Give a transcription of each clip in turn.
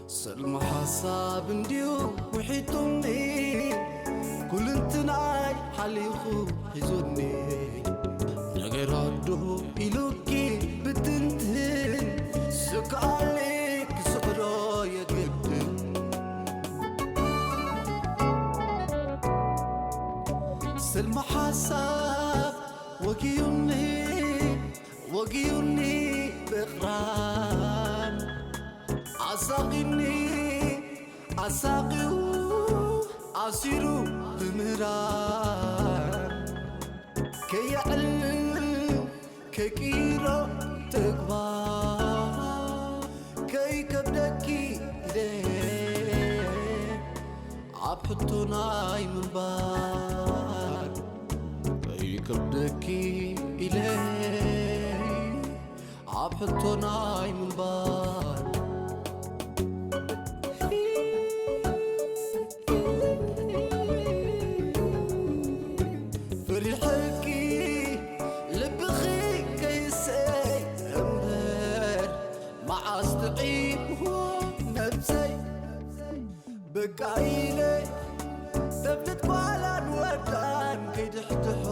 ሰልሚ ሓሳብ እንድዩ ውሒጡኒ፣ ኩልንትናይ ሓሊኹ ሒዙኒ። ነገራት ዶ ኢሉኪ ብትንትን፣ ስክኣለይ ክስዕሮ የግድን። ሰልሚ ሓሳብ ወጊዩኒ፣ ወጊዩኒ ብቕራን፣ ኣሳቒኒ ኣሳቒኡ ኣሲሩ ብምህራን፣ ከየዕልል ከይቅይሮ ተግባር፣ ከይከብደኪ ኢለ ኣብ ሕቶ ናይ ምንባር፣ ከይከብደኪ ኢለ ኣብ ሕቶ ናይ ምንባር። ፈሪሐኪ ልብኺ ከይሰይ እምበር፣ መዓስ ጥዒምዎ ነብሰይ። በቃ ኢለ ተብልት ጓላን ወዳን ከይድሕድሖ፣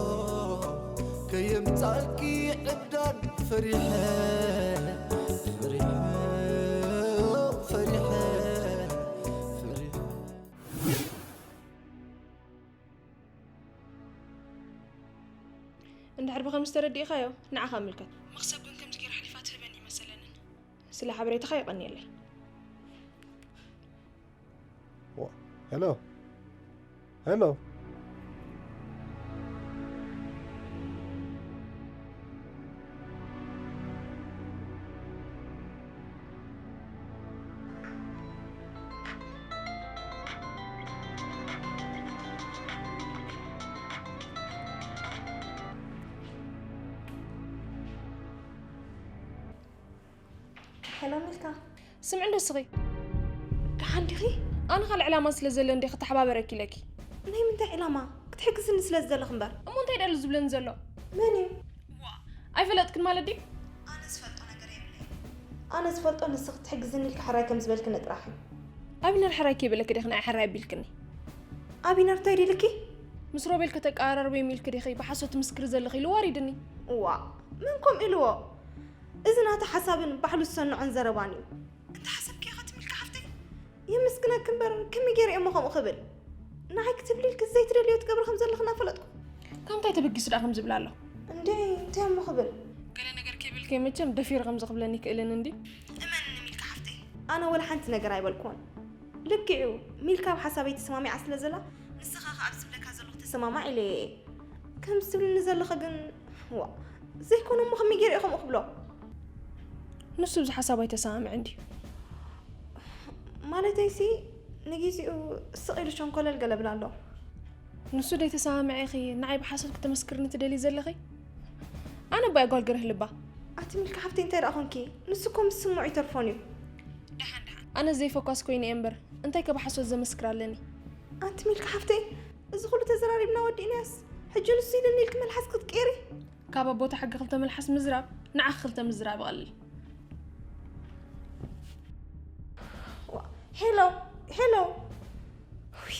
ከየምጻልኪ ዕብዳን ፈሪሐ፣ ፈሪሐ፣ ፈሪሐ፣ ፈሪሐ። እንድሕር ብኸምዚ ተረዲእኻዮ፣ ንዓኻ ምልከት። መኽሰብ ግን ከምዚ ገይራ ሓሊፋ ትህበኒ ይመሰለንን። ስለ ሓበሬታኻ የቐንየለይ። ዋ-፣ ሄሎ፣ ሄሎ። ሄሎ ሚልካ። ስምዒ እንዶ እስኺ። ደሓን ዲኺ? ኣነ ካልእ ዕላማ ስለ ዘለኒ እንዴ ክተሓባበረኪ ኢለኪ። ናይ ምንታይ ዕላማ? ክትሕግዝኒ ስለ ዝደለኺ እምበር። እሞ እንታይ ደኣሉ ዝብለኒ ዘሎ? መን እዩ? ዋ፣ ኣይፈለጥክን ማለት ድዩ? ኣነ ዝፈልጦ ነገር የብለይን። ኣነ ዝፈልጦ ንስኺ ክትሕግዝኒ ኢልኪ ሕራይ ከም ዝበልክኒ ጥራሕ እዩ። ኣቢነር ሕራይ ከይበለኪ ዲኺ ንዓይ ሕራይ ኣቢልክኒ? ኣቢነር እንታይ ደልኪ? ምስ ሮቤል ከተቀራርብዮም ኢልኪ ዲኺ ብሓሶት ትምስክሪ ዘለኺ ኢሉ ዋሪድኒ። ዋ፣ መን ከምኡ ኢልዎ? እዚ ናቱ ሓሳብን ባዕሉ ዝሰንዖን ዘረባን እዩ። እንተ ሓሰብክዮ ኸ ትም ኢልኪ ሓፍተይ? የመስግነኪ እምበር ከመይ ገይረ እየ እሞ ከምኡ ክብል? ንዓይ ክትብሊ ኢልኪ ዘይትደልዮ ትገብሪ ከም ዘለኺ እናፈለጥኩ። ካብ እንታይ ተበጊሱ ደኣ ከምዚ ይብል ኣሎ? እንዴ፣ እንታይ እሞ ክብል? ገለ ነገር ከይበልክዮ መቸም ደፊሩ ከምዚ ክብለኒ ይክእልን እንድዩ። እመንኒ ሚልካ ሓፍተይ፣ ኣነ ወላ ሓንቲ ነገር ኣይበልኩዎን። ልክዕ እዩ፣ ሚልካ ኣብ ሓሳበይ ተሰማሚዓ ስለ ዘላ፣ ንስኻ ኸኣ ኣብ ዝብለካ ዘለኹ ተሰማማዕ ኢለዮ እየ። ከምዚ ትብልኒ ዘለኻ ግን፣ ዋ፣ ዘይኮነ እሞ ከመይ ገይረ እየ ከምኡ ክብሎ? ንሱ ኣብዚ ሓሳብ ኣይተሰማምዐን ድዩ? ማለተይሲ፣ ንግዜኡ ስቕ ኢሉ ሸንኮለል ገለ ብላ ኣሎ። ንሱ ደይተሰማምዐ ኢኺ ንዓይ ብሓሶት ክተመስክርኒ ትደልዪ ዘለኺ? ኣነ እባ እየ ጓል ገርህ ልባ። ኣቲ ሚልካ ሓፍተይ እንታይ ደኣ ኾንኪ? ንሱ እኮ ምስ ስምዑ ይተርፎን እዩ። ደሓን ደሓን። ኣነ ዘይፈኳስ ኮይነ እየ እምበር፣ እንታይ ከ ብሓሶት ዘመስክር ኣለኒ? ኣንቲ ሚልካ ሓፍተይ፣ እዚ ኩሉ ተዘራሪብና ወዲእናዮስ፣ ሕጂ ንሱ ኢልኒ ኢልኪ መልሓስ ክትቅይሪ? ካብ ኣቦታ ሕጊ ክልተ መልሓስ ምዝራብ፣ ንዓኺ ክልተ ምዝራብ ይቐልል። ዋ፣ ሄሎ፣ ሄሎ። ኡይ።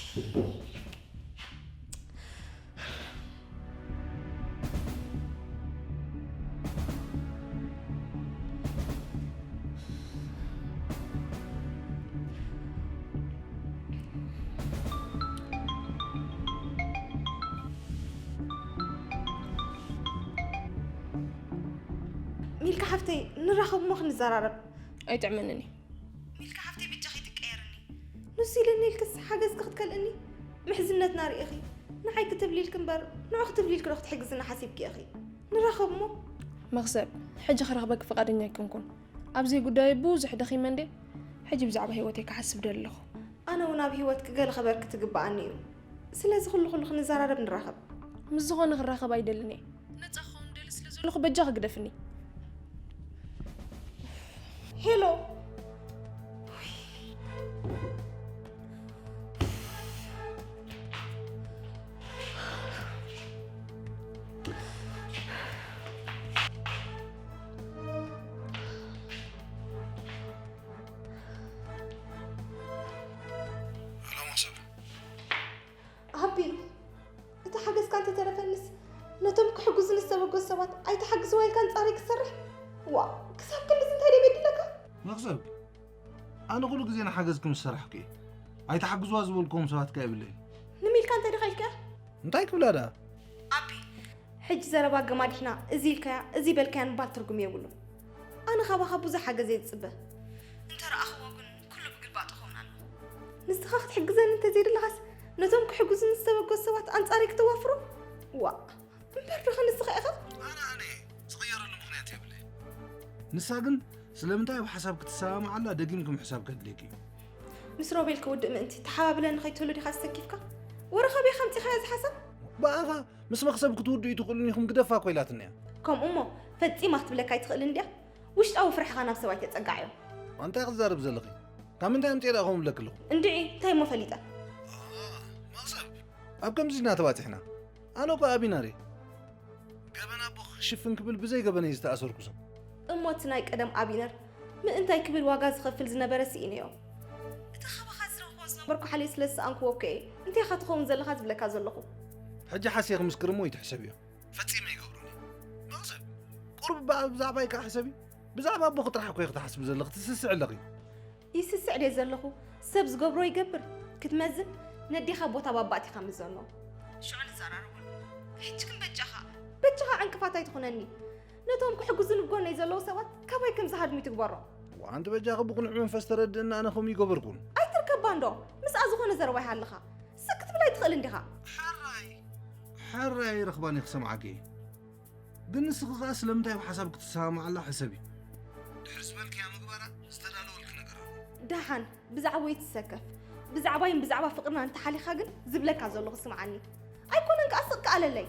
ሚልካ ሓፍተይ፣ ንራኸብ እሞ ክንዘራረብ። ኣይጥዕመንን እዩ። ሚልካ ሓፍተይ፣ በጃኺ ትቀየርኒ። ንሱ ኢልኒ ኢልክስ ሓገዝኪ ክትከልእኒ? ምሕዝነትና ርኢኺ። ንዓይ ክትብሊ ኢልኪ እምበር፣ ንዑ ክትብሊ ኢልኪ ዶ ክትሕግዝኒ ሓሲብኪ ኢኺ? ንራኸብ እሞ። መኽሰብ፣ ሕጂ ክረኽበኪ ፍቓደኛ ኣይኮንኩን። ኣብ ዘይጉዳየይ ብዙሕ ደኺመ እንድየ። ሕጂ ብዛዕባ ህይወተይ ክሓስብ ደሊ ኣለኹ። ኣነ እውን ኣብ ህይወትኪ ገለ ከበርክት ይግብኣኒ እዩ። ስለዚ ኩሉ ኩሉ ክንዘራረብ ንራኸብ። ምስ ዝኾነ ክራኸብ ኣይደልን እየ። ነጻ ክኸውን ደሊ ስለ ዘለኹ በጃኺ ግደፍኒ። ሄሎ። ኣቢ፣ እቲ ሓገዝካ እንተተረፈንስ፣ ነቶም ክሕግዙ ንዝተበገሱ ሰባት ኣይትሓግዝዋ ኢልካ ኣንጻረይ ክትሰርሕ? ዋ፣ ክሳብ ክንድዚ እንታይ ደይ በዲለካ? መኽሰብ፣ ኣነ ኩሉ ግዜ ንሓገዝ ከም ዝሰራሕኩ እየ። ኣይትሓግዝዋ ዝበልክዎም ሰባት ከ የብለይን። ንሚልካ እንታይ ዲኻ ኢልካ? እንታይ ክብላ ደኣ? ኣቢ፣ ሕጂ ዘረባ ገማዲሕና፣ እዚ ኢልካያ፣ እዚ በልካያ ምባል ትርጉም የብሉን። ኣነ ካባኻ ብዙሕ ሓገዝ እየ ዝጽበ። እንተ ረኣኽዎ ግን ኩሉ ብግልባጡ ክኸውን ኣለዎ። ንስኻ ክትሕግዘኒ እንተዘይደለኻስ፣ ነቶም ክሕግዙ ዝተበገሱ ሰባት ኣንጻረይ ክተዋፍሮም? ዋእ! እምበር ዶ ንስኻ ኢኻ? ኣነ፣ ኣነ ዝቕየረሉ ምኽንያት የብለይን። ንሳ ግን ስለምንታይ ኣብ ሓሳብ ክትሰማምዓላ ደጊምኪ ምሕሳብ ከድልየኪ እዩ። ምስ ሮቤል ክውድእ ምእንቲ ተሓባብለኒ ከይትህሉ ዲኻ ዝተኪፍካ? ወረ ካበይ ኣምጺኻዮ እዚ ሓሳብ? ብኣኻ ምስ መኽሰብ ክትውድኡ ኣይትኽእሉን ኢኹም ግደፋ እኮ ኢላትኒ እያ። ከምኡ እሞ ፈጺማ ክትብለካ ኣይትኽእልን ድያ? ውሽጣዊ ፍርሕኻ ናብ ሰብ ኣይተጸጋዕዮ። እንታይ ክትዛረብ ዘለኺ? ካብ ምንታይ ኣምጺኤ ደኣ ከምኡ እብለኪ ኣለኹ? እንድዒ፣ እንታይ እሞ ፈሊጠ? ኣ፣ መኽሰብ፣ ኣብ ከምዚ ኢና ተባጺሕና። ኣነ እኮ ኣቢነር እየ። ገበን ኣቦኺ ክሽፍን ክብል ብዘይ ገበነይ ዝተኣሰርኩ ሰብ። እሞ እቲ ናይ ቀደም ኣቢነር ምእንታይ ክብል ዋጋ ዝኸፍል ዝነበረ ስኢነዮ። እቲ ካባኻ ዝረኽቦ ዝነበርኩ ሓልዮ ስለ ዝሰኣንክዎ እኮ እየ፣ እንታይ ኢኻ ትኸውን ዘለኻ ዝብለካ ዘለኹ። ሕጂ ሓሲየ ክምስክር እሞ ኣይትሕሰብዮ። ፈጺመ ኣይገብሮን እየ። መኽሰብ፣ ቁሩብ ብዛዕባይ ከኣ ሕሰቢ። ብዛዕባ ኣቦኺ ጥራሕ እኮ ኢኺ ትሓስቢ ዘለኺ፣ ትስስዒ ኣለኺ። ይስስዕ ድየ ዘለኹ? ሰብ ዝገብሮ ይገብር። ክትመዝን ነዴኻ ቦታ ባባእቲኻ ምዘኖ። ሽዑ ንዘራረበሉ። ሕጂ ግን በጃኻ፣ በጃኻ ዕንቅፋት ኣይትኹነኒ። ነቶም ክሕግዙኒ ብጎነይ ዘለዉ ሰባት ካባይ ከም ዝሃድሙ ይትግበሮም። ዋእ፣ ኣንቲ በጃኺ ብቕኑዕ መንፈስ ተረድእኒ፣ ኣነ ከምኡ ይገበርኩን። ኣይትርከባ እንዶ፣ ምስኣ ዝኾነ ዘረባ ይሃልኻ። ስቅ ክትብል ኣይትኽእልን ዲኻ? ሕራይ፣ ሕራይ ኣይረኽባን እየ ክሰምዓኪ። ግን ንስኺ ኸኣ ስለምንታይ ኣብ ሓሳብ ክትሰማምዓላ ሕሰቢ። ድሕሪ ዝበልክያ ምግባራ ዝተዳለወልኪ ነገር ኣሎ። ደሓን፣ ብዛዕባኡ ይትሰከፍ። ብዛዕባይን ብዛዕባ ፍቕርና እንተሓሊኻ ግን ዝብለካ ዘለኹ ስምዓኒ። ኣይኮነን ከኣ ስቕ ከኣለለይ።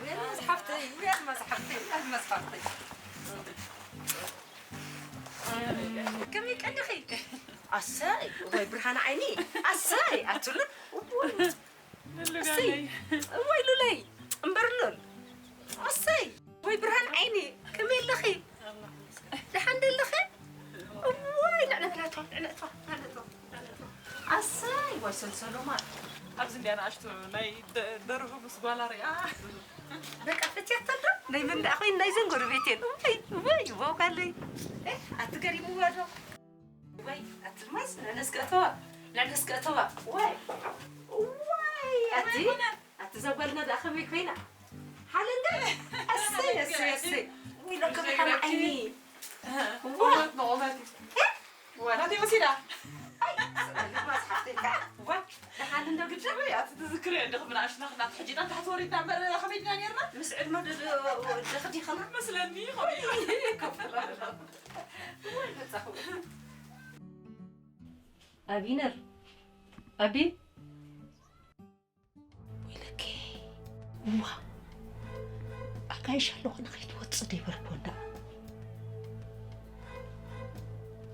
ኣልማዝ ሓፍተይ፣ ኣልማዝ ሓፍተይ፣ ኣልማዝ ሓፍተይ። ከመይ ቀኒኺ? ኣሰይ፣ ወይ ብርሃን ዓይኒ፣ ኣሰይ፣ ኣትሉ። እሰይ፣ ወይ ሉለይ፣ እምበር ሉል። ኣሰይ፣ ወይ ብርሃን ዓይኒ፣ ከመይ ኣለኺ? ደሓን ዶ ኣለኺ? እዋይ፣ ንዕነትዋ፣ ንዕነትዋ፣ ንዕነትዋ፣ ንዕነትዋ። ኣሰይ፣ ወይ ሰልሰሎማ። ኣብዚ እንድያ ንኣሽቱ ናይ ደ-፣ ደርሁ ምስ ጓላ ሪኣ። በቃ፣ ፈትያቶ ዶ? ናይ መን ደኣ ኮይኑ? ናይዘን ጎረቤት እየን። እዋይ፣ እዋይ፣ ይበውካለይ። ኤህ፣ ኣቲ ገሪምዋ ዶ? ወይ፣ ኣቲ ኣልማዝ፣ ንዕነስ ክእተዋ፣ ንዕነስ ክእተዋ። ወይ፣ ወይ፣ ኣቲ፣ ኣቲ እዛ ጓልና ደኣ ከመይ ኮይና? ሓለንገ? ኣሰይ፣ ኣሰይ፣ ኣሰይ። ወይ፣ ለከ ብርሃን ዓይኒ። ዋ። ቁመት ንቑመት እዩ። ዋ፣ ናተይ ወሲዳ። ኣይ፣ ኣልማዝ ሓፍተይ ከዓ። ዋ፣ ደሓን እንዶ ግዳ? ወይ፣ ኣቲ ትዝክርዮ እንዲኺ ብንኣሽቱና ክና ትሕጂና ታሕቲ ወሪድና እምበር ከመይ ድና ነይርና? ምስ ዕድመ ዶ-፣ ዶ-፣ ደኽዲኽና? መስለኒ፣ ኸመይ? ኮፍ በላ። ኣቢነር፣ ኣቢ። ወይለከ። ዋ። ኣቲ ኣይሻ ኣለኹ ንኸይትወጽእ ደይበልክዎን ደኣ።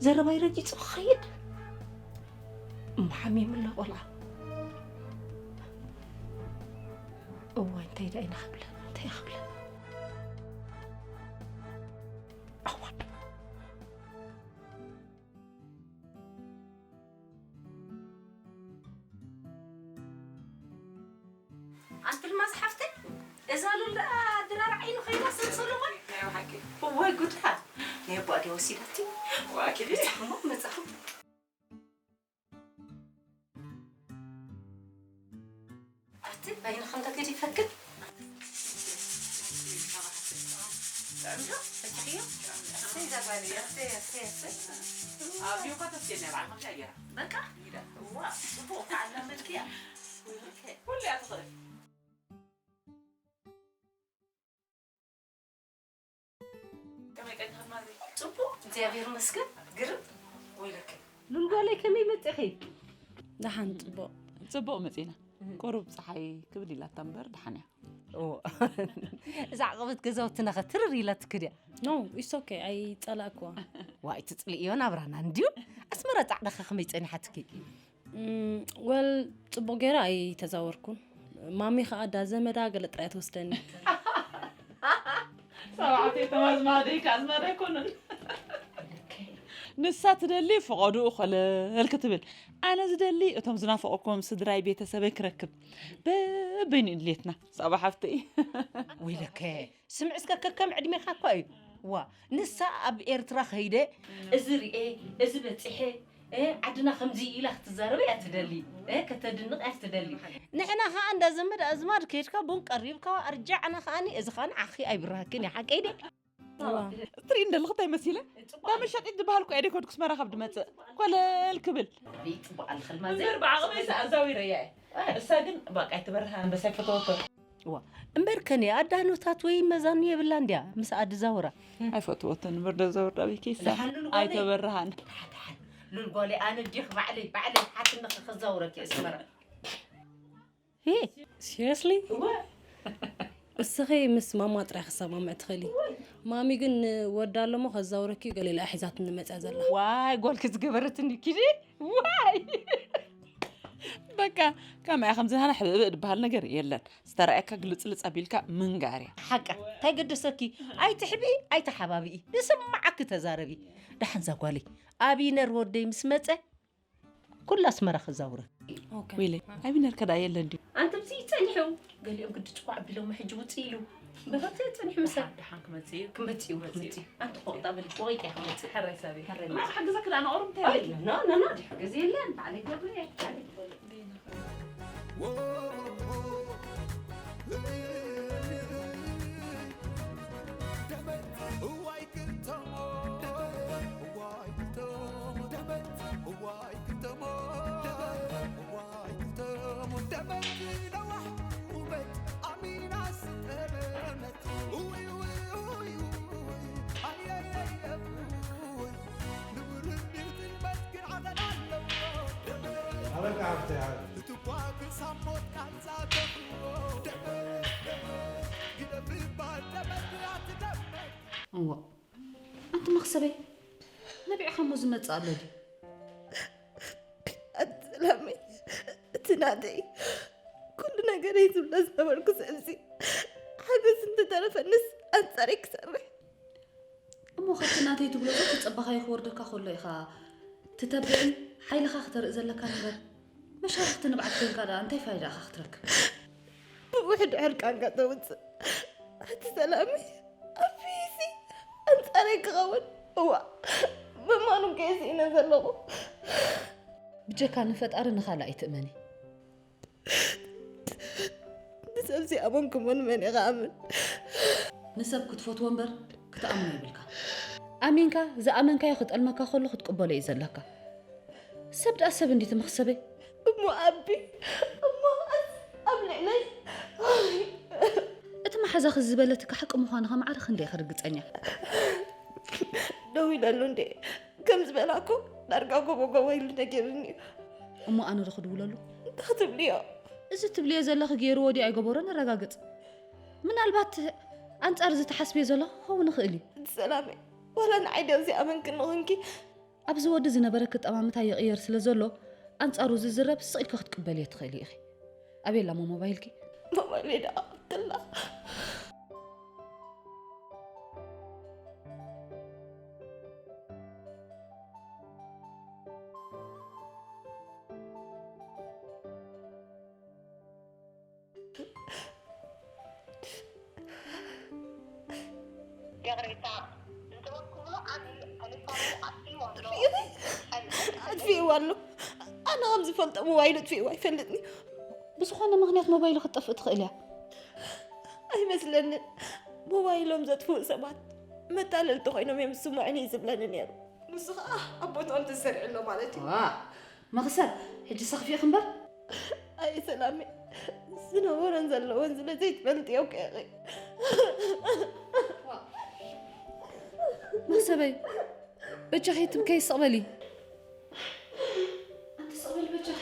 ዘረባይ ረጊጹ ክኸይድ እሞ ሓሚሙላ ቆልዓ። እዋይ እንታይ ደኣ ኢና ክብለና እንታይ ክብለና። ኣዋ ኣንቲ ልማዝ ሓፍተይ፣ እዛ ሉል ደኣ ድራር ዓይኑ ኮይና ሰምሰሉ ኾን? ናይ ብሓቂ። እዋይ ጉድኻ። ናይ ኣቦኣ ድያ ወሲዳቲ? ዋኪ። ብዛዕሞ መጻኹ። ኣቲ፣ ኣይንኻ እንዳ ገዲፈክን? ጥዕምዶ? ፈቲሕዮ? ኣሰይ፣ እዛ ጓለይ፣ ኣሰይ፣ ኣሰይ፣ ኣሰይ። ኣብ ዲዮካ ተስኬድና ባዕል ከምዚኣ ገይራ። በቃ? ኢዳ። እዋ፣ ጽቡቕ፣ ከዓላ መልክያ። ኩሉ እያ ትኽእል። ከመይ ቀኒኺ ማዘይ? ጽቡቕ፣ እግዚኣብሔር ይመስገን። ግርም ወይለከ። ሉል ጓለይ ከመይ መጺኺ? ደሓን ጽቡቕ። ጽቡቕ መጺና። ቁሩብ ጸሓይ ክብድ ኢላታ እምበር ደሓን እያ። ኦ። እዛ ዓቐበት ገዛውትና ኸ ትርር ኢላትኪ ድያ? No, it's okay. ኣይጸላእክዋ። ዋይ ትጽልእዮ ናብራና እንድዩ። ኣስመራ ጻዕዳ ኸ ከመይ ጸኒሓትኪ? እም፣ ወል ጽቡቕ ገይረ ኣይተዛወርኩን። ማሚ ኸኣ እዳ ዘመዳ ገለ ጥራይ ትወስደኒ። ሰብዓተይ ተማዝማደይ ከኣ ዝመረ ኣይኮኑን። ንሳ ትደሊ ፍቐድኡ ኸለል ክትብል፣ ኣነ ዝደሊ እቶም ዝናፈቐኩም ስድራይ ቤተሰበይ ክረክብ በበይኑ እዩ ድሌትና። ሳባ ሓፍተይ። ወይለከ፣ ስምዒ እስከ ከከም ዕድሜኻ እኳ እዩ። ዋ፣ ንሳ ኣብ ኤርትራ ኸይደ፣ እዚ ርኤ፣ እዚ በጺሐ፣ እ፣ ዓድና ከምዚ ኢላ ክትዛረብ እያ ትደሊ፣ እ፣ ከተድንቕ እያ ትደሊ። ንሕና ኸኣ እንዳ ዘመድ ኣዝማድ ከይድካ ቡን ቀሪብካ፣ ኣርጃዕና ኸኣኒ፣ እዚ ኸኣ ንዓኺ ኣይብርሃክን እያ፣ ሓቀይ ድየ? እዋ። ትርኢ እንደለኹ እንታይ መሲለ? ዳ መሻጢት ዝበሃል እኮ እየ ደይኮንኩ ስመራ ካብ ድመጽእ ኮለል ክብል። ጽቡቕ ኣለኽልማ እምበር ብዓቕመይ ኣዛዊረያ እየ። እሳ ግን በቃ ኣይትበርሃን፣ በስ ኣይፈተወቶ። እዋ፣ እምበር ከኔ ኣዳኖታት ወይ መዛኑ የብላን ድያ ምስ ኣድዛውራ? ኣይፈትወትን እምበር ደዛውር ዳቤኪ እሳ ደሓን ሉል ጓለይ። ኣይተበርሃን። ደሓን፣ ደሓን። ሉል ጓለይ፣ ኣነ ዲኽ ባዕለይ፣ ባዕለይ ሓትነኺ ከዛውረኪ እየ ኣስመራ። ሂ፣ seriously? እወ። እስኺ ምስ ማማ ጥራይ ክሰማምዕ ትኽእሊ። እወ። ማሚ ግን ንወዳ ኣለሞ ከዛውረኪ ገሊላ ሒዛትኒ መጽያ ዘላ። ዋይ፣ ጓልኪ ዝገበረትኒ ኪዲ። ዋይ። በቃ፣ ከማያ ከምዚ ናና ሕብእብእ ዝበሃል ነገር የለን። ዝተራእየካ ግልጽልጽ ኣቢልካ ምንጋር እያ። ሓቃ፣ እንታይ ገደሰኪ? ኣይትሕብኢ፣ ኣይተሓባብኢ። ዝስምዓኪ ተዛረቢ። ደሓን እዛ ጓለይ፣ ኣቢነር ወደይ ምስ መጸ፣ ኩሉ ኣስመራ ክዛውረኪ። ኦኬ። ዊለይ፣ ኣቢነር ከ ደኣ የለን ድዩ? ኣንተ ብዚ ጸኒሑ፣ ገሊኦም ግዲ ጭቋዕ ኣቢሎሞ ሕጂ ውጽእ ኢሉ። በኸተ ጸኒሑ ምሳ ደሓን ክመጽእ እዩ። ክመጽእ እዩ፣ ክመጽእ እዩ። ኣንቲ ቆቕጣ በሊ፣ ቆቂጥ እያ ክመጽእ። ሕራይ ሳቢ። ሕራይ እማ መጽእ። ክሕግዘኪ ደኣ ንቐሩብ እንታይ ኣይ፣ ኣለኪ? ኖ፣ ኖ፣ ኖ፣ ድሕር ግዜ የለን። ባዕለይ ገብረ እየ፣ ባዕለይ ገብረ። ኣበቃ ሃብተይ፣ ኣበቃ። እዋ፣ ኣንቲ መኽሰበይ፣ ነቢዕኻ እሞ ዝመጽእ ኣሎ ድዩ? ኣንቲ ሰላመይ፣ እቲ ናተይ ኩሉ ነገረይ ዝብሎ ዝነበርኩ ሰብዚ ሓገዝ እንተተረፈንስ ኣንጻረይ ክሰርሕ። እሞ ካብቲ ናተይ ትብሎ ዶ ትጸበኻዮ ክወርደካ ከሎ ኢኻ ትተብዕን ሓይልኻ ክተርኢ ዘለካ እምበር፣ መሻርኽቲ ንብዓት ኮይንካ ደኣ እንታይ ፋይዳ ኢኻ ክትረክብ? ብውሕድ ዕርቃንካ ተውጽእ። ኣቲ ሰላመይ፣ ኣቢሲ ኣንጻረይ ክኸውን። እዋ፣ በማኑ ገይሲ ኢነ ዘለኹ። ብጀካ ንፈጣሪ ንኻልእ ኣይትእመኒ። ንሰብ ዘይኣመንኩሞ ንመን እየ ክኣምን? ንሰብ ክትፈትዎ እምበር ክትኣምኖ የብልካ። ኣሚንካ ዝኣመንካዮ ክጠልመካ ከሎ ክትቅበሎ እዩ ዘለካ። ሰብ ደኣ ሰብ እንዲ ትመኽሰበይ። እሞ ኣቢ፣ እሞ ኣስ-፣ ኣብ ልዕለይ። እቲ መሓዛኺ ዝበለትካ ሓቂ ምዃኑ ከማዕረ ክንደይ ክርግጸኛ። ደው ኢለሉ እንዴ? ከም ዝበላኩ ዳርጋ ጎቦ ጎቦ ኢሉ ነጊሩኒ እዩ። እሞ ኣነ ዶ ክድውለሉ? እንታይ ክትብልዮ? እዚ ትብልዮ ዘለኺ ገይርዎ ድዩ ኣይገበሮን ነረጋግጽ። ምናልባት ኣንጻር እዚ ትሓስብዮ ዘለኹ ክኸውን ይኽእል እዩ። ሰላመይ፣ ዋላ ንዓይ ድዩ ዝኣመንክኒ ኾንኪ? ኣብዚ ወዲ ዝነበረኪ ጠማምታ ይቕየር ስለ ዘሎ፣ ኣንጻሩ ዝዝረብ ስቕ ኢልኪ ክትቅበልዮ ትኽእሊ ኢኺ። ኣበይ ኣላ እሞ ሞባይልኪ? ሞባይለይ ደኣ ኣብትላ። ይቕሬታ፣ ንትረክብሉ ዓቢ ተሌፎኑ ኣጥፊእዎ ኣሎ። ኣጥፊእዎ ኣሎ። ኣነ ከም ዝፈልጦ ሞባይሉ ኣጥፊእዎ ኣይፈልጥን እዩ። ብዝኾነ ምኽንያት ሞባይሉ ክትጠፍእ ትኽእል እያ። ኣይመስለንን። ሞባይሎም ዘጥፍኡ ሰባት መታለልቲ ኮይኖም እዮም ዝስምዑኒ እዩ ዝብለኒ ነይሩ። ንሱ ኸኣ ኣብ ቦትኦም ተሰሪዑ ኣሎ ማለት እዩ። ዋ፣ መኽሰብ፣ ሕጂ ሰኽፊእኺ እምበር። ኣይ ሰላመይ፣ ዝነበሮን ዘለዎን ስለ ዘይትፈልጥዮ እኮ ኢኺ። መኽሰበይ፣ በጃኺ ትብከይ ስቕ በሊ። ኣንቲ ስቕ በሊ በጃኺ።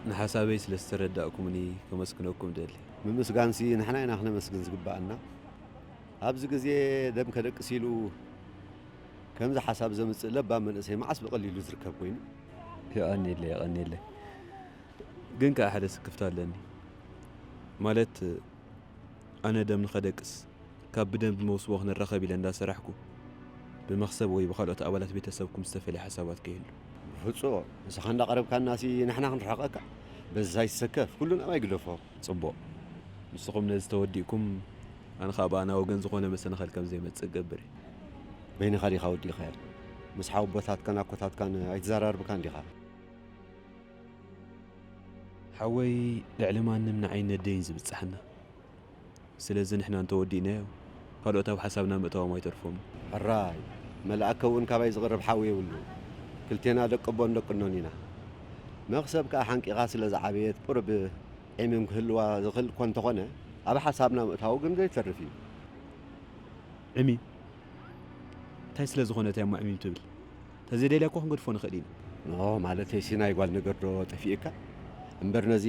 ንሓሳበይ ስለ ዝተረዳእኩምኒ ከመስግነኩም እደሊ። ምምስጋንሲ ንሕና ኢና ክነመስግን ዝግብኣና። ኣብዚ ግዜ ደም ከደቅስ ኢሉ ከምዚ ሓሳብ ዘምጽእ ለባም መንእሰይ መዓስ ብቐሊሉ ዝርከብ ኮይኑ? የቐንየለይ፣ የቐንየለይ። ግን ከኣ ሓደ ስክፍታ ኣለኒ። ማለት፣ ኣነ ደም ንኸደቅስ ካብ ብደም ብመውስቦ ክንራኸብ ኢለ እንዳሰራሕኩ፣ ብመኽሰብ ወይ ብኻልኦት ኣባላት ቤተሰብኩም ዝተፈልየ ሓሳባት ከይህሉ። ብፍጹም፣ ንስኻ እንዳቐረብካናሲ ንሕና ክንርሕቐካ? በዚ ኣይትሰከፍ፣ ኩሉ ናባይ ግደፎ። ጽቡቕ። ንስኹም ነዚ ተወዲእኩም፣ ኣነ ኸኣ ብኣና ወገን ዝኾነ መሰናኸል ከም ዘይመጽእ እገብር እየ። በይንኻ ዲኻ ወዲእካዮ? ምስ ሓወቦታትካን ኣኮታትካን ኣይትዘራርብካን ዲኻ? ሓወይ ልዕሊ ማንም ንዓይን ነደይን ዝብጽሓና። ስለዚ ንሕና እንተወዲእናዮ፣ ካልኦት ኣብ ሓሳብና ምእታዎም ኣይተርፎምን። ሕራይ፣ መልኣከ እውን ካባይ ዝቕርብ ሓው የብሉ። ክልቴና ደቂ ኣቦን ደቂ እኖን ኢና። መኽሰብ ከኣ ሓንቂቓ ስለ ዝዓበየት ቁሩብ ዒምም ክህልዋ ዝኽእል እኮ እንተኾነ፣ ኣብ ሓሳብና ምእታዉ ግን ዘይተርፍ እዩ። ዕሚም? እንታይ ስለ ዝኾነት እያ እሞ ዕሚም ትብል? ተዘይደልያ እኮ ክንገድፎ ንኽእል ኢና። ኖ፣ ማለተይሲ ናይ ጓል ነገር ዶ ጠፊእካ? እምበር ነዚ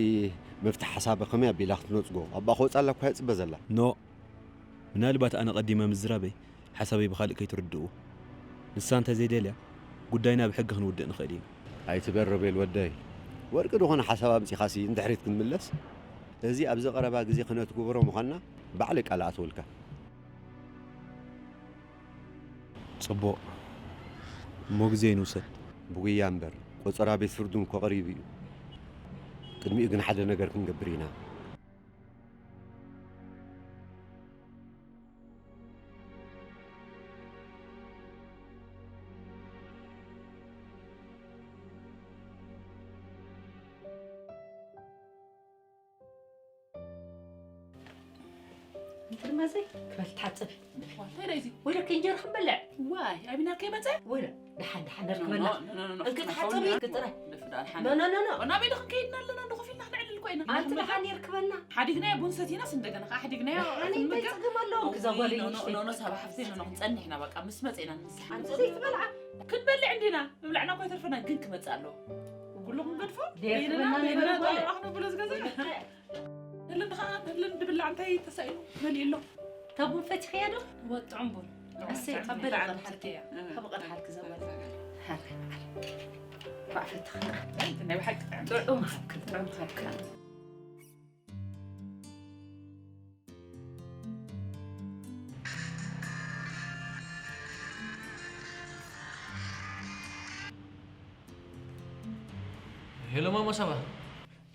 መፍትሒ ሓሳብ ከመይ ኣቢላ ክትነጽጎ? ኣብኣ ክወጻላ እኳ እያ ትጽበ ዘላ። ኖ፣ ምናልባት ኣነ ቀዲመ ምዝራበይ ሓሳበይ ብኻልእ ከይትርድእዎ። ንሳ እንተ ዘይደልያ፣ ጉዳይና ብሕጊ ክንውድእ ንኽእል ኢና። ኣይትበር ሮቤል ወደይ። ወርቂ ዝኾነ ሓሳብ ኣምጺኻሲ ንድሕሪት ክንምለስ? እዚ ኣብዚ ቀረባ ግዜ ክነትግብሮ ምዃንና ባዕለይ ቃል ኣትወልካ። ጽቡቕ። እሞ ግዜ ንውሰድ። ብጉያ እምበር፣ ቆጸራ ቤት ፍርዱ እኮ ቀሪቡ እዩ። ቅድሚኡ ግን ሓደ ነገር ክንገብር ኢና። እንትን ማዘይ ክበል ትሓጽብ። እንታይ ደኣ እዚ? ወይለኪ እንጀራ ክንበልዕ። ዋይ፣ ኣቢና ከይመጸ? ወይለ፣ ደሓን፣ ደሓን፣ ነርክበና። ኖ፣ ኖ፣ ኖ፣ ኖ፣ እንክ ፍትና ትሓጽቢ፣ ከውኒ እንክ ጥራይ። ፍትና ሓኒ። ኖ፣ ኖ፣ ኖ፣ ኖ። ናበይ ዶ ክንከይድና ኣለና? እንዶ ኮፍ ኢልና ክነዕልል እኮ ኢና። ኣንቲ ክንመገብ። ደሓን የርክበና። ሓዲግናዮ ቡን ሰቲናስ እንደገና ከዓ ሓዲግናዮ ደሓን እንታይ ክንምገብ? ጸገም ኣለዎ? ክዛ ጓል እይ ንሽተይ። ኖ፣ ኖ፣ ኖ፣ ሳባ ሓፍተይ፣ ኖ፣ ኖ፣ ክንጸንሕ ኢና በቃ። ምስ መጸ ኢና ንንስሓ። ኣንቲ ዘይትበልዓ? ክንበልዕ እንዲና። ምብላዕና እኮ ኣይተርፈና፣ ግን ክመጽእ ኣለዎ። ኩሉ ክንገድፎ? ደርክበና በይንና፣ በይንና ንበል ጓል። ጠዋሕ ንብሎ ዝገዛ። ወይለኪ። ህልን ኸዓ፣ ህልን ድብላዕ እንታይ ተሳኢሉ መሊኡ ኣሎ? እታ ቡን ፈቲኽያ ዶ? እወ፣ ጥዑም ቡን። እሰይ፣ ጥዑም ጸበል ቡን። ኣቕርብ ሓልኪ። እም። ካብ ቐድ ሓልኪ ዘበለ። እም። ሃርኪ መዓር። ኳዕ ፈትኻ። ናይ ብሓቂ ጥዑም። ጥዑም ሃብክን፣ ጥዑም ሃብክን። ሄሎ ማማ ሳባ።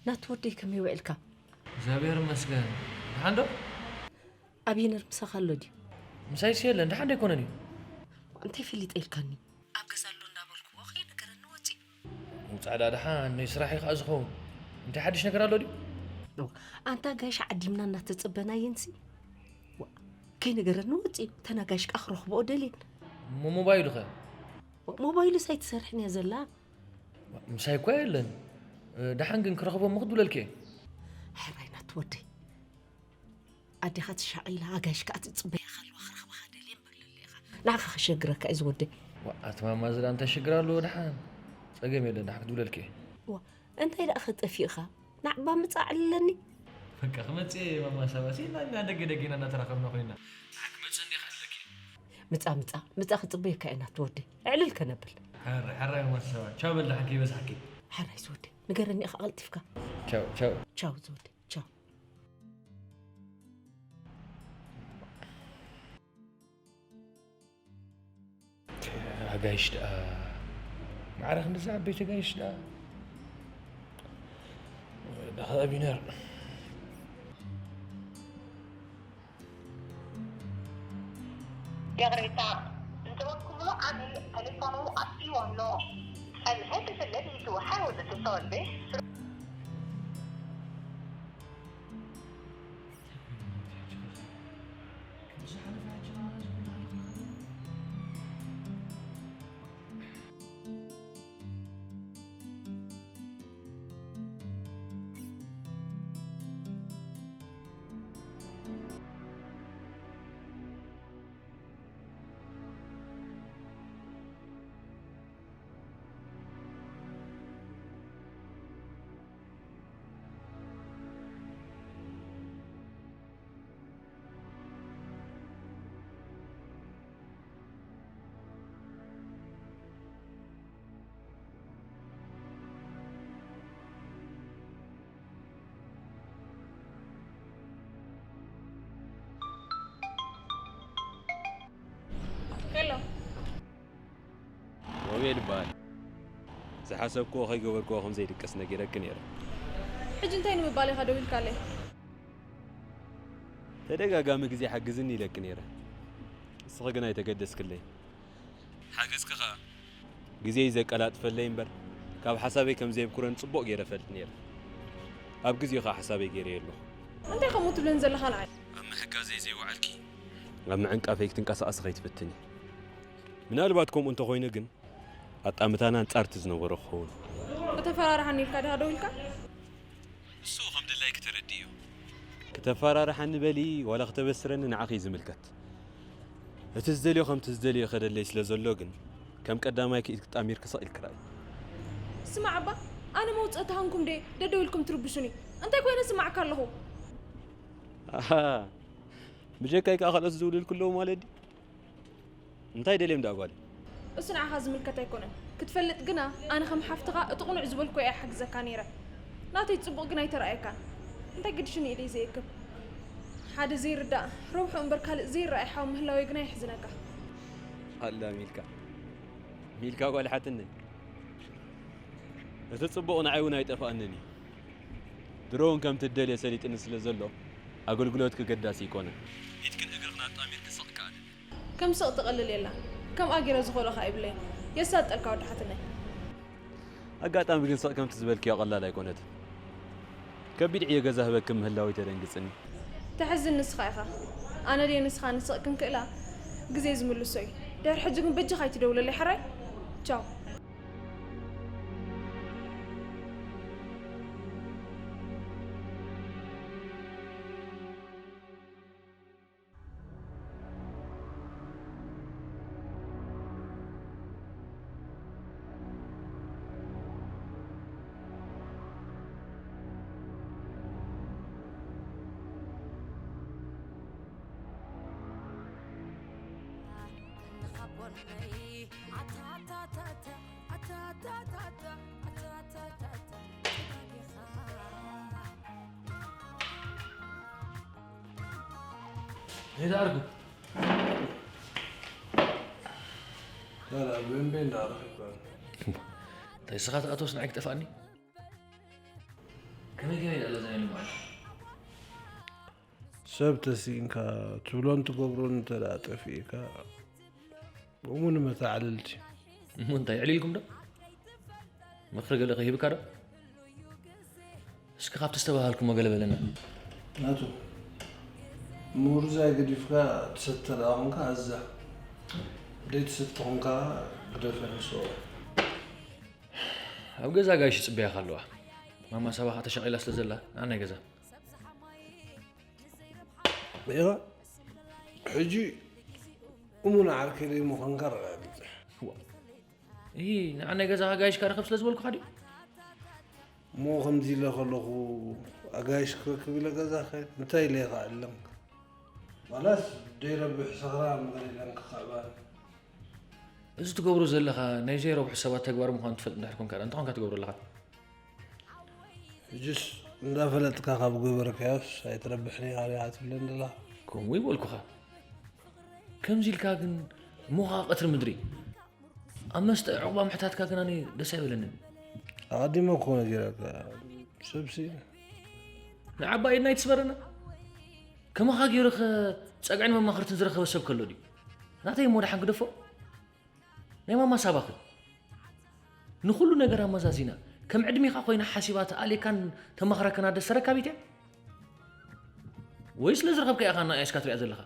ናቱ ወደይ ከመይ ውዕልካ? እግዚኣብሔር ይመስገን። ደሓን ዶ? ኣቢነር ምሳኻ ኣሎ ድዩ? ምሳይስ የለን፣ ደሓን ዶ ኣይኮነን እዩ? እንታይ ፈሊጠ ኢልካኒ? ኣብ ገዛ ኣሎ እንዳበልኩዎ ከይነገረኒ ወፂኡ። ውፃእ ደኣ ደሓን፣ ናይ ስራሕ እዩ ከዓ ዝኸውን። እንታይ ሓድሽ ነገር ኣሎ ድዩ? ኖ፣ ኣንታ ጋሽ ዓዲምና እናተፀበናየንሲ። ዋ፣ ከይነገረኒ ወፂኡ። ተናጋሽ ከዓ ክረኽብኦ ደልየን። እሞ ሞባይሉ ኸ? ዋ፣ ሞባይሉስ ኣይትሰርሕን እያ ዘላ። ዋ፣ ምሳይ እኳ የለን። እ፣ ደሓን ግን ክረኽቦ እሞ ክድውለልኪ እየ። ሕራይ ናቱ ወደይ። ኣዴኻ ትሻቒላ፣ ኣጋይሽ ከኣ ትጽበያ ከለዋ ክረኽባኻ ደልየ እምበር ለለ ኢኻ። ንዓኻ ከሸግረካ እዩ ዝወደይ። ዋ፣ ኣቲ ማማ ዝዳ እንታይ ሽግር ኣለዎ ደሓን? ጸገም የለን፣ ደሓን ክድውለልኪ እየ። ዋ፣ እንታይ ደኣ ኸጠፊእኻ? ናዕባ ምጻእ ኣለኒ። በቃ ክመጽእ እየ ማማ ሳባ። ሲና እና ደገ ደገና እናተራኸብና ኮይና። ንዓኪ መጽእ እንዲኻ ኣለኪ። ምጻ፣ ምጻ፣ ምጻ ክጽበየካ ኢና ትወዲ። ዕልል ከነብል። ሓራይ፣ ሓራይ ማማ ሳባ። ቻው በል ደሓን ከይበዝሓኪ። ሓራይ ዝወዲ። ንገረኒ ኢኻ ቀልጢፍካ። ቻው፣ ቻው። ቻው ዝወዲ። ቻው። ኣጋይሽ ደኣ ማዕረ ክንዲ ዝዓበይቲ ኣጋይሽ ደኣ ደኸ ኣቢነር ይቕሬታ እንተወልኩምሉ ዓሚል ተሌፎኑ ኣጥፊኡ ኣሎ። ጸንሐ ክፍለ ዲቱ ሓወ ዘተሰወልቤ ሄሎ ሮቤል ይበሃል። ዝሓሰብክዎ ከይገበርክዎ ከም ዘይድቅስ ነጊረኪ ነይረ። ሕጂ እንታይ ንምባል ኢኻ ደዊልካለይ? ተደጋጋሚ ግዜ ሓግዝኒ ኢለኪ ነይረ። ንስኺ ግን ኣይተገደስክለይ። ሓገዝኪ ኸኣ ግዜይ ዘቀላጥፈለይ እምበር ካብ ሓሳበይ ከም ዘየብኩረን ጽቡቕ ገይረ እፈልጥ ነይረ። ኣብ ግዜኡ ኸኣ ሓሳበይ ገይረዮ ኣለኹ። እንታይ ከምኡ ትብለኒ ዘለኻ ንዓይ? ኣብ ምሕጋዘይ ዘይወዓልኪ ኣብ ምዕንቃፈይ ክትንቀሳቐሲ ከይትፍትኒ። ምናልባት ከምኡ እንተኾይኑ ግን ኣጣምታና ኣንጻር እቲ ዝነበሮ ክኸውን። ከተፈራርሓኒ ኢልካ ዲኻ ደዊልካ? ንሱ ከም ድላይኪ ተረድእዮ። ክተፈራርሓኒ በሊ ዋላ ክተበስረኒ ንዓኺ እዩ ዝምልከት። እቲ ዝደልዮ ከምቲ ዝደልዮ ይኸደለይ ስለ ዘሎ ግን ከም ቀዳማይ ክኢልኪ ጣሚርኪ ስቕ ኢልኪ ርኣይ። ስማዕ እባ ኣነ መውጽእቲ ሃንኩም ድየ ደደዊልኩም ትርብሹኒ? እንታይ ኮይነ ስማዓካ ኣለኹ? ኣሃ ብጀካይ ከኣ ካልኦት ዝድውሉልኪ ኣለዉ ማለት ድዩ? እንታይ ደልዮም ደኣ ጓለይ? እሱ ንዓኻ ዝምልከት ኣይኮነን። ክትፈልጥ ግና ኣነ ከም ሓፍትኻ እቲ ቅኑዕ ዝበልኩዎ እየ ሓግዘካ ነይረ። ናተይ ጽቡቕ ግን ኣይተራእየካን። እንታይ ግድሽኒ ኢለይ ዘየክብ። ሓደ ዘይርዳእ ረብሑ እምበር ካልእ ዘይረኣይ ሓው ምህላወይ ግና የሕዝነካ። ኣላ ሚልካ ሚልካ ጓል ሓትነይ እቲ ጽቡቕ ንዓይ እውን ኣይጠፍኣንን እዩ። ድሮ እውን ከምቲ እደልዮ ሰሊጥኒ ስለ ዘሎ ኣገልግሎትኪ ገዳሲ ኣይኮነን። ኢድክን እግርኽን ኣጣሚርኪ ስቕ ከኣልኒ። ከም ስቕ ትቐልል የላን። ከምኣ ገይረ ዝኸልኦኻ የብለይን። የሳልጠልካ ወዲ ሓትነይ። ኣጋጣሚ ግን ስቕ ከምቲ ዝበልክዮ ቀላል ኣይኮነትን። ከቢድ ዕዮ ገዛ ህበኪ ምህላወይ ተደንግጽኒ። ተሕዝን ንስኻ ኢኻ። ኣነ ድየ ንስኻ ንስቕ ክንክእላ ግዜ ዝምልሶ እዩ። ድሕሪ ሕጂ ግን በጃኻ ኣይትደውለለይ ሕራይ? ቻው። ሄዳ ኣርጉ ላላ ብእምቤ እንዳረኺብካ እንታይ ስኻ ትኣቶስ ንዓይ ክጠፍኣኒ ከመይ ገይረ ይኣለ ዘኔሉ ማለት ሰብ ተሲእንካ ትብሎን ትገብሮን እንተ ደኣ ጠፊእካ እሙ ንመተዓልልቲ እሞ እንታይ ዕሊልኩም ዶ ምኽሪ ገለ ከሂብካ ዶ እስኪ ካብቲ ዝተባሃልኩሞ ገለ በለና። ናቱ ምውርዛይ ገዲፍካ ትሰተ ደኣ ኾንካ ኣዛ ደይትሰቲ ኾንካ ግደፈ ንስኦ። ኣብ ገዛ ጋይሽ ይጽበያኻ ኣለዋ። ማማ ሳባ ኸኣ ተሸቒላ ስለ ዘላ ንኣናይ ገዛ። ኢኻ ሕጂ እሙን ዓርከይ ደይምዃንካ ኣረጋግጸ። እሂ ንዓ ናይ ገዛኻ ጋይሽካ ርኸብ ስለ ዝበልኩኻ ድዩ? እሞ ከምዚ ኢለ ከለኹ ኣጋይሽ ክረክብ ኢለ ገዛ ኸይድ እንታይ ኢለ ይኽኣለምካ? ዋላስ ደይረብሕ ሰኽራ መገለለን ክኸዕባን? እዚ ትገብሮ ዘለኻ ናይ ዘይረብሑ ሰባት ተግባር ምዃኑ ትፈልጥ እንድሕር ኮንካ እንታይ ኮንካ ትገብሮ ኣለኻ? ሕጅስ እንዳፈለጥካ ካብ ገበርካዮስ ኣይትረብሕን ኢኻ ዲኻ ትብለኒ ዘለኻ? ከምኡ ይበልኩኻ። ከምዚ ኢልካ ግን እሞ ኸዓ ቀትሪ ምድሪ ኣብ መስተ ዕቑባ ምሕታትካ ግን ኣነ ደስ ኣይበለንን። ኣቐዲመ እኮ ነጊረካ ሰብሲ። ንዓባይ ኢድና ኣይትስበረና። ከማኻ ገይሩ ኸ ጸግዕን መማኽርትን ዝረኸበ ሰብ ከሎ ድዩ? ናተይ እሞ ደሓን ግደፎ። ናይ ማማ ሳባኺ ንኹሉ ነገር ኣመዛዚና ከም ዕድሜኻ ኮይና ሓሲባ ተኣልየካን ተማኽረካን ኣደ ሰረካቢት እያ ወይ ስለ ዝረኸብካ ኢኻ ንኣያ እስካ ትሪኣ ዘለኻ?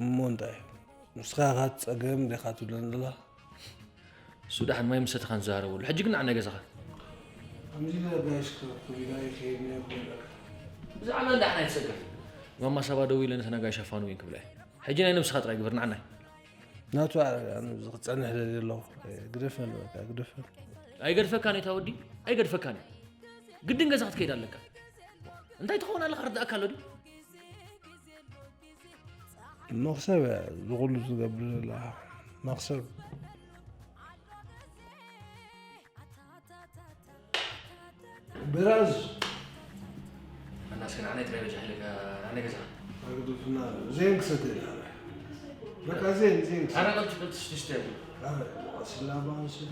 እሞ እንታይ ንስኻ ኢኻ ጸገም ዲኻ ትብለኒ ዘለኻ? እሱ ደሓን ማይ ምሰተኻን ዝዛረበሉ ሕጂ ግን ንዓናይ ገዛኻ ከምዚ ኢለ ኣጋይሽ ክረክብ ኢለ ኣይከይድን እየ ክብለካ። ብዛዕባ እንዳ ዓናይ ትሰከፍ ማማ ሳባ ደዊለ ነተን ኣጋይሽ ኣፋንውየን ክብላ እየ። ሕጂ ናይ ነብስኻ ጥራይ ግበር ንዓናይ። ናቱ ኣነ እዚ ክጸንሕ ደልየ ኣለኹ። ግደፈን በቃ ግደፈን። ኣይገድፈካን እዩ ታወዲ ኣይገድፈካን እዩ። ግድን ገዛ ክትከይድ ኣለካ። እንታይ ትኸውን ኣለካ ክርዳእካ ኣሎ ድዩ? መኽሰብ እያ ዝኹሉ ትገብር ዘላ መኽሰብ። ብራዝ ኣናስከን ኣነ ትራይ በጃ ሕልካ ኣነ ገዛ ኣግዱፍና ዜን ክሰተ በቃ ዜን ዜን ክሰተ ኣረ ቀብጭ ቀብጭ ሽሽተ ስላባ ስደ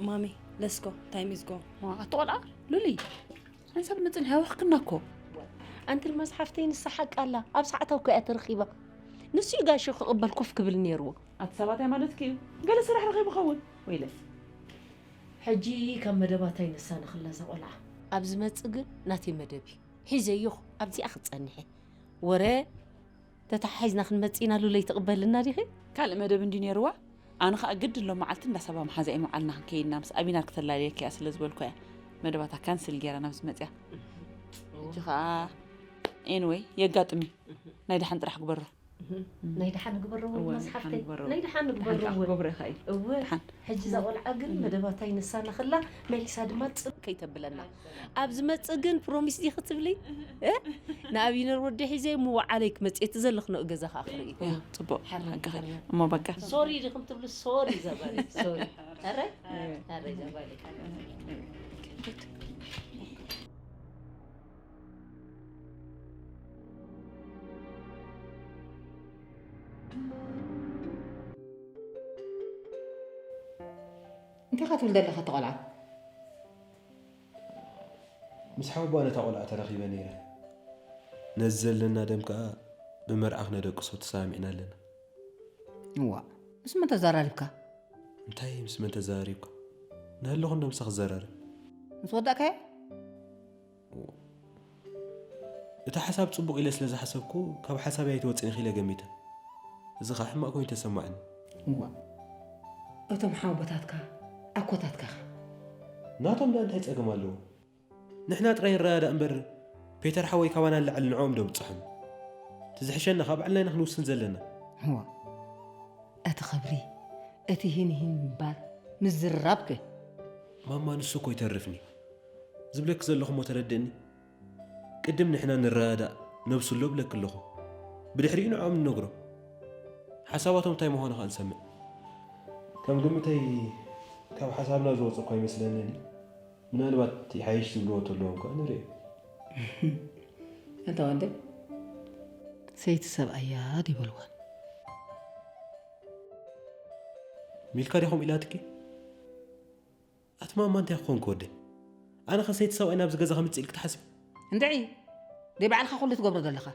ማሚ let's go time is go። ኣቲ ቆልዓ ሉሊ ሓንሳብ ንጽንሕ ኣዋኽክና እኮ። ኣንቲ መጽሓፍተይ ንሳ ሓቂ ኣላ ኣብ ሰዓታ እኮ እያ ተረኺባ። ንሱ እዩ ጋሽ ክቕበል ኮፍ ክብል ነይርዎ። ኣቲ ሰባታይ ማለትኪ እዩ። ገለ ስራሕ ረኺቡ ኸውን ወይለስ። ሕጂ ካብ መደባታይ ንሳ ንኽላ እዛ ቆልዓ። ኣብ ዝመጽእ ግን ናተይ መደብ እዩ። ሒዘዮ ኣብዚኣ ክጸንሕ እየ። ወረ ተተሓሒዝና ክንመጽእ ኢና ሉለይ ትቕበልና ዲኺ? ካልእ መደብ እንድዩ ነይርዋ። ኣነ ኸኣ ግድ ሎም መዓልቲ እንዳ ሰባ መሓዛይ ምውዓልና ክንከይድ ኢና ምስ ኣቢናር ክተላልየኪ እያ ስለ ዝበልኳ እያ መደባታ ካንስል ገይራ ናብዚ መጽያ። ሕጂ ኸኣ anyway የጋጥም እዩ። ናይ ደሓን ጥራሕ ግበሮ። ናይ ደሓን ግበርዎ እወ፣ መጽሓፍተይ። ደሓን ግበርዎ። ናይ ደሓን ደሓን ግበርዎ። ጥራሕ ክገብሮ ይኽእል። እወ፣ ደሓን። ሕጂ እዛ ቆልዓ ግን መደባታ ይንሳና ከላ መሊሳ ድማ ጽብ ከይተብለና። ኣብ ዝመጽእ ግን ፕሮሚስ ዲኺ ትብሊ? እ? ንኣቢነር ወዲ ሒዘ እሞ ወዓለይ ክመጽእ እቲ ዘለኽንኦ ገዛ ከኣ ክርኢ። ያ፣ ጽቡቕ። ሓራይ ሓቂ ሓራይ። ሓራይ። እሞ በቃ። ሶሪ ዲኹም ትብሉ? ሶሪ ዘባሊ፣ ሶሪ። ኣረ? ኣረ ዘባሊ። እንታይ ኢኻ ትብል ዘለኻ እቲ ቆልዓ? ምስ ሓወቦኣ ነታ ቆልዓ ተራኺበ ነይረ። ነዚ ዘለና ደም ከኣ ብመርዓ ክነደቅሶ ተሰማሚዕና ኣለና። እዋእ፣ ምስ መን ተዘራሪብካ? እንታይ ምስ መን ተዘራሪብካ? እናሃለኹ እንዶ ምሳኺ ክዘራረብ። ምስ ወዳእካዮ? እቲ ሓሳብ ጽቡቕ ኢለ ስለ ዝሓሰብኩ ካብ ሓሳበይ ኣይትወጽእን ኢኺ ኢለ ገሚተ። እዚ ኸኣ ሕማቕ ኮይኑ ተሰማዕኒ። እዋእ፣ እቶም ሓወቦታትካ ኣኮታትካኸ? ናቶም ደኣ እንታይ ጸገም ኣለዎ? ንሕና ጥራይ ንረዳዳእ እምበር ፔተር ሓወይ ካባና ንላዕሊ ንዕኦም ዶ ብጽሖም? እቲ ዝሕሸና ኸኣ ባዕልና ኢና ክንውስን ዘለና። እዋእ፣ እቲ ኽብሪ፣ እቲ ሂንሂን ምባል፣ ምዝርራብከ? ማማ ንሱ እኮ ይተርፍኒ። ዝብለኪ ዘለኹ እሞ ተረድእኒ። ቅድም ንሕና ንረዳዳእ ነብሱ ኣሎ እብለኪ ኣለኹ። ብድሕሪኡ ንዕኦም ንነግሮም። ሓሳባቶም እንታይ ምዃኑ ኸኣ ንሰምዕ። ከም ግምተይ ካብ ሓሳብና ዝወጸ እኳ ኣይመስለንን። ምናልባት ይሓይሽ ዝብልዎ ተለዎም ከኣ ንርኢ። ኣንታ ወንደይ ሰይቲ ሰብኣያ ድዩ በልዋ። ሚልካ ድያ ከምኡ ኢላትኪ? ኣቲ ማማ እንታይ ክኾንኪ ወደይ? ኣነ ከ ሰይቲ ሰብኣይ ናብዚ ገዛ ከምጽእ ኢልኪ ትሓስቢ? እንድዒ ደይ ባዕልኻ ኩሉ ትገብሮ ዘለኻ።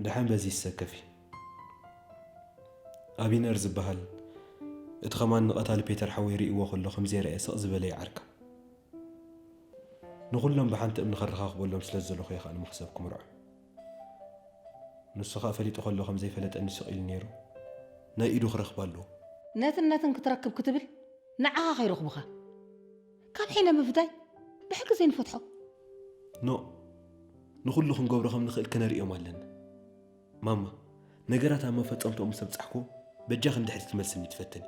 ደሓን በዚ ይሰከፊ። ኣቢነር ዝበሃል እቲ ኸማን ንቐታሊ ፔተር ሓወይ ርእይዎ ከሎ ከም ዘይረኣየ ስቕ ዝበለ እዩ ዓርካ። ንኹሎም ብሓንቲ እምኒ ከረኻኽበሎም ስለ ዝደለኹ እየ ኸኣ ንመኽሰብ ክምርዖ። ንሱ ኸኣ ፈሊጡ ከሎ ከም ዘይፈለጠኒ ስቕ ኢሉ ነይሩ። ናይ ኢዱ ክረኽብ ኣለዎ። ነትን ነትን ክትረክብ ክትብል ንዓኻ ከይረኽቡኻ ካብ ሒነ ምፍዳይ ብሕጊ ዘይንፈትሖ። ኖ፣ ንኹሉ ክንገብሮ ከም ንኽእል ከነርእዮም ኣለና። ማማ፣ ነገራት ኣብ መፈጸምትኦም ምስ ኣብጻሕኩ በጃኺ ንድሕሪት ክትመልስኒ ትፈትኒ።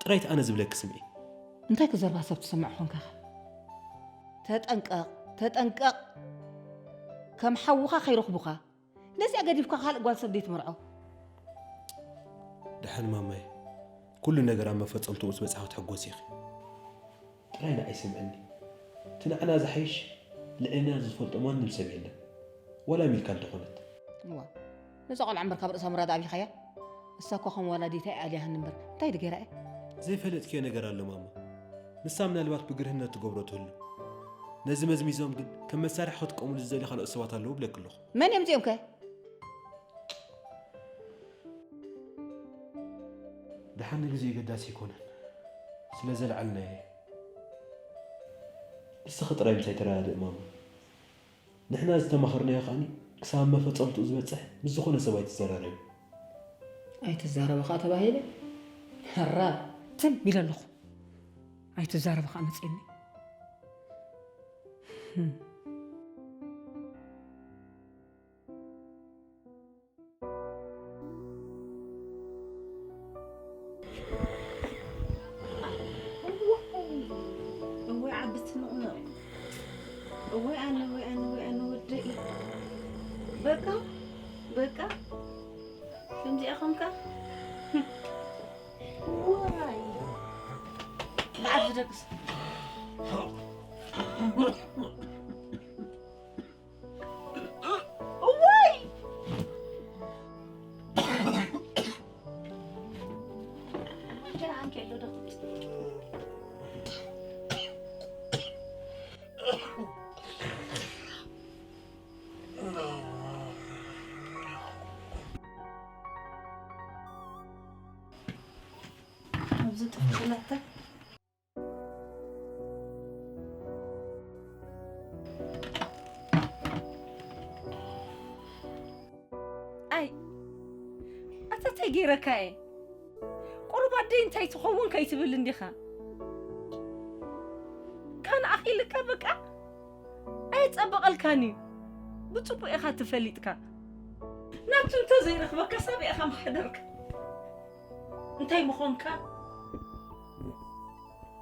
ጥራይቲ ኣነ ዝብለኪ ስምዒ። እንታይ ክዘርባ ሰብ ትሰምዕ ኾንካ ኢኻ? ተጠንቀቕ፣ ተጠንቀቕ። ከም ሓውኻ ከይረኽቡኻ። ነዚኣ ገዲፍካ ካልእ ጓል ሰብ ደይትመርዖ። ደሓን ማማይ፣ ኩሉ ነገር ኣብ መፈጸምትኡ ምስ በጻሕኩ ትሕጎሲ ኢኺ። ጥራይ ንዓይ ስምዕኒ። እቲ ንዓና ዝሓይሽ ልዕልና ዝፈልጦ ማንም ሰብ የለን። ዋላ ሚልካ እንተኾነት። እዋ፣ ነዛ ቆልዓ እምበር ካብ ርእሳ ምራድ ኣብይኻያ? እሳ እኮ ከም ዋላዲታ እያ ኣልያሃኒ እምበር እንታይ ድገራ እያ? ዘይፈለጥክዮ ነገር ኣሎ ማማ። ንሳ ምናልባት ብግርህነት ትገብሮ ትህሉ። ነዚ መዝሚዞም ግን ከም መሳርሒ ክጥቀሙሉ ዝደልዩ ካልኦት ሰባት ኣለዉ ብለኪ ኣለኹ። መን እዮም እዚኦም ከ? ደሓን ንግዜ ገዳሲ ኣይኮነን። ስለ ዘልዓልናዮ እዩ። ንስኺ ጥራይ ምሳይ ተረዳድእ ማማ። ንሕና ዝተማኸርናዮ ከኣ ክሳብ መፈጸምትኡ ዝበጽሕ ምስ ዝኾነ ሰብ ኣይትዘራረቢ። ኣይትዛረበ ከዓ ተባሂለ። ሕራብ። ትም ኢለ ኣለኹ። ኣይትዛረበ ከዓ መፅኒ። እወይ ዓዲ ትንቕንቕ። እወይ ኣነ፣ ወይ ኣነ፣ ወይ ኣነ ወደይ። በቃ፣ በቃ። ከምዚኣ ኾንካ። ዋይ። ብዓዲ ደቅስ። እዋይ! ኣብዚ ጥፍጥለታ ኣይ ኣታ እንታይ ገይረካ እየ? ቁሩብ ኣደይ እንታይ ትኸውን ከይትብል እንዲኻ? ካን ኣኺልካ በቃ ኣይጸበቐልካን እዩ። ብጽቡቕ ኢኻ ትፈሊጥካ። ናቱ እንተ ዘይረኽበካ ሳብ ኢኻ ምሓደርካ እንታይ ምኾንካ?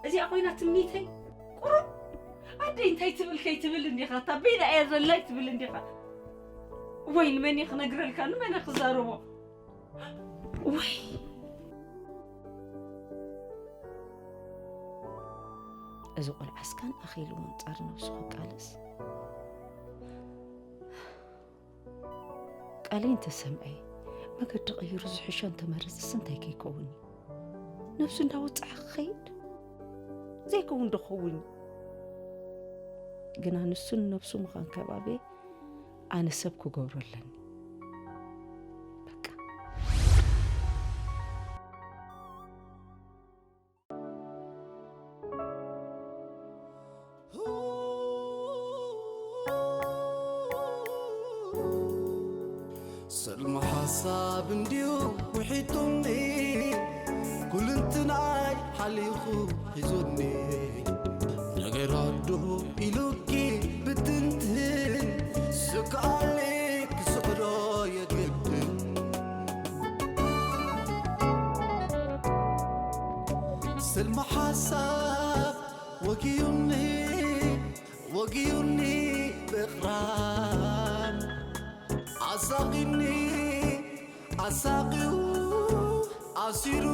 እዚኣ ኮይና ትምኒተይ ቁሩብ ኣደይ እንታይ ትብል ከይትብል እንዲኻ እታ ቤላ እያ ዘላይ ትብል እንዲኻ ወይ ንመን እየ ክነግረልካ ንመን እየ ክዛረቦ ወይ እዚ ቆልዓስ ካን ኣኺሉ ኣንጻር ነብሱ ክቃለስ ቃለይ እንተሰምዐ መገዲ ቀይሩ ዝሕሾ እንተመረፅስ እንታይ ከይከውን እዩ ነብሱ እንዳወፅዐ ክኸይድ ዘይከውን ዶ ክኸውን እዩ ግና ንሱ ንነብሱ ምዃን ከባቢ ኣነ ሰብ ክገብሮ ኣለኒ በቃ ሰልሚ ሓሳብ እንድዩ ውሒጡኒ ኩልንትናይ ሓሊኹ ሒዙኒ ነገራቱ ኢሉኪ ብትንትን ስክኣሊ ክስዕሮ የግድን ስልሚ ሓሳብ ወጊዩኒ ወጊዩኒ ብቕራን ኣሳቒኒ ኣሳቒው ኣሲሩ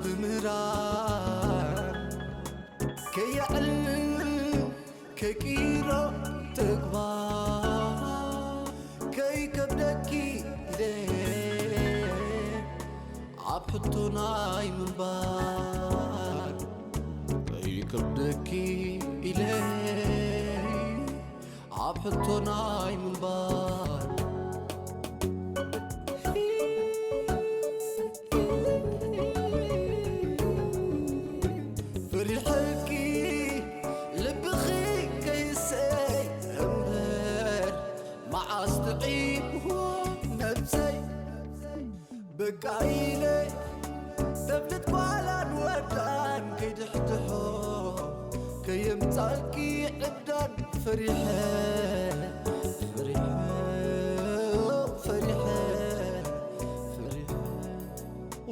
ብምህራን ከየዕልል ከይቅይሮ ተግባር ከይከብደኪ ኢለ ኣብ ሕቶ ናይ ምንባር ከይከብደኪ ኢለ ኣብ ሕቶ ናይ ምንባር ፍሪሐኪ ልብኺ ከይሰይ እምበር መዓስ ጥዒምዎ ነብሰይ በቃ ኢለ እብልት ጓላን ወዳን ከይድሕድሖ ከየምጻልኪ ዕብዳን ፈሪሐ ፈሪሐ ፈሪሐ ፈሪሐ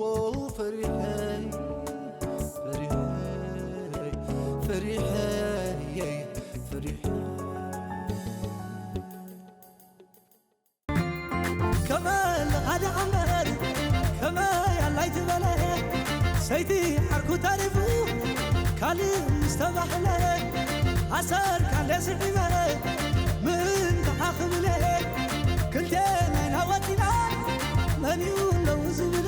ዎ ፈሪሐ ፈሪሐ ፈሪሐ ፈሪሐ ከመ ለኻደ ኣምበር ከመ ያላይ ትበለ ሰይቲ ዓርኩ ተሪፉ ካልእ ምስ ተባህለ ኣሰር ካለ ስዒበ ምን ተሓኽብለ ክልቴና ኢና ወዲና መን እዩ ኣለዉ ዝብለ